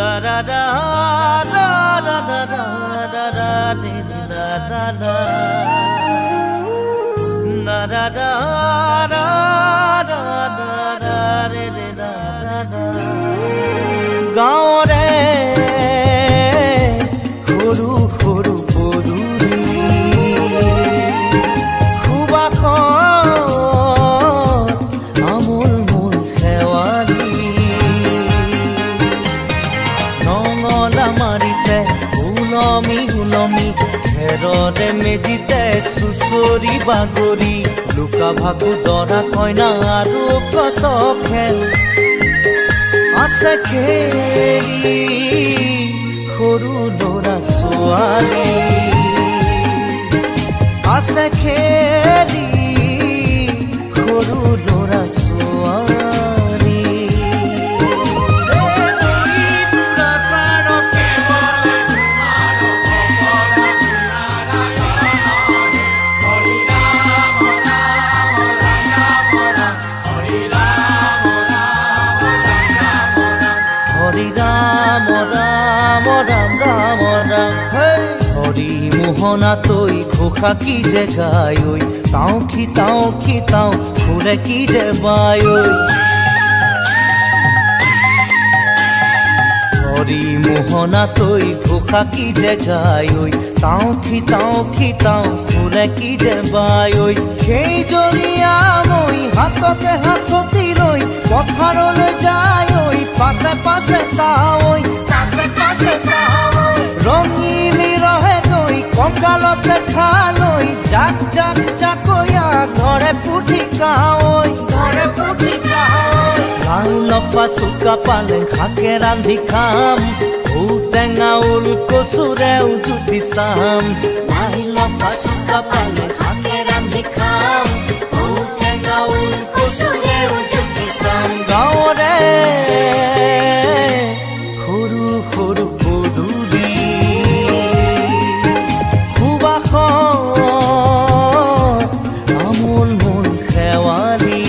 Da da da da da da da da da da da da da da da da da da da। গাঁৱৰে সৰু সৰু পদূলি সুবাসত আমোল মোল শেৱালি, নঙলা মাৰিতে ওলমি ওলমি খেৰৰে মেজিতে চুচৰি বাগৰি, লুকা ভাকু দৰা কইনা আৰু কত খেল আছে খেলি সৰু ল'ৰা ছোৱালী, আছে খেলি সৰু ল'ৰা ছোৱালী। হৰি ৰাম ৰাম ৰাম ৰাম ৰাম হৰি। মোহনা তৈ ঘোষা কি যে গায় ঐ, তাও খি তাও খি তাও ফুলে কি যে বায় ঐ। হৰি মোহনা তৈ ঘোষা কি যে গায় ঐ, তাও খি তাও খি তাও ফুলে কি যে বায় ঐ। সেই জনীয়া মই হাততে হাঁচতি লৈ পথাৰলৈ যায় ঐ, পাছে পাছে তাৱৈ পাছে পাছে তাৱৈ। ৰঙিলি ৰহে গৈ কঁকালতে খালৈ, জাক জাক জাকৈয়া ঘৰে পুঠি কাৱৈ ঘৰে পুঠি কাৱৈ। লাল লফা চুকা পালেং শাকে ৰান্ধি খাম, ঔটেঙা ওল কচুৰেও জুতি চাম। লাই লফা চুকা পালেং শাকে ৰান্ধি খাম, ঔটেঙা ওল কচুৰেও জুতি চাম। গাঁৱৰে সৰু সৰু পদূলি সুবাসত আমোল মোল শেৱালি।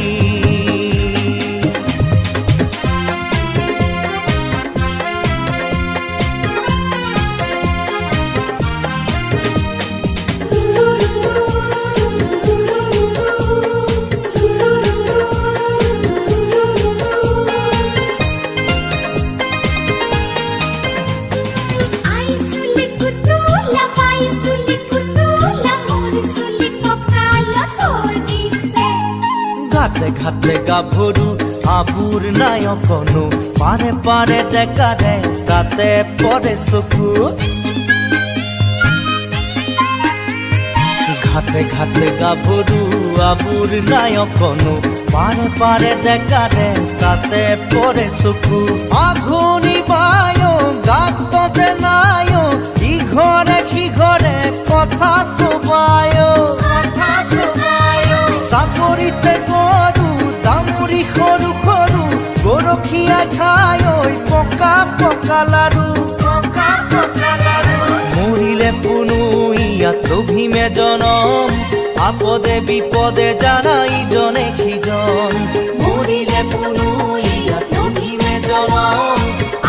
I চুলি কুতুলা পাই চুলি কুতুলা, মোৰ চুলি কঁকালত তোৰ দিছে। ঘাটে ঘাটে গাভৰু আবুৰ নায়কনো, পাৰে পাৰে ডেকাৰে তাতে পৰে চকু। ঘাটে ঘাটে গাভৰু আবুৰ নায়কনো, পাৰে পাৰে ডেকাৰে তাতে পৰে চকু। আঘোণী বায় গাততে নায়, ইঘৰে সিঘৰে কথা চোবায় কথা চোবায়। চাপৰিতে গৰু দামুৰি সৰু সৰু, গৰখীয়া খাই ঐ পকা পকা লাৰু পকা পকা লাৰু। মৰিলে পুনু ইয়াত লভিমে জনম, আপদে বিপদে জানা ইজনে সিজন। মৰিলে পুনু ইয়াত লভিমে জনম,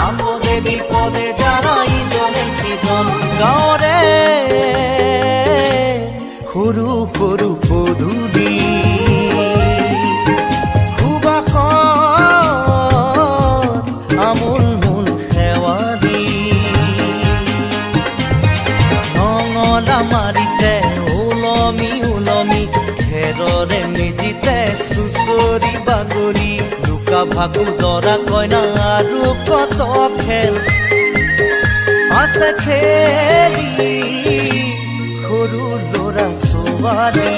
আপদে বিপদে জানা ইজনে সিজন। গাঁৱৰে সৰু সৰু পদূলি সুবাসত আমোল মোল শেৱালি, নঙলা মাৰিতে ওলমি ওলমি খেৰৰে মেজিতে চুচৰি বাগৰি, লুকা ভাকু দৰা কইনা আৰু কত খেল আছে খেলি সৰু ল'ৰা ছোৱালী।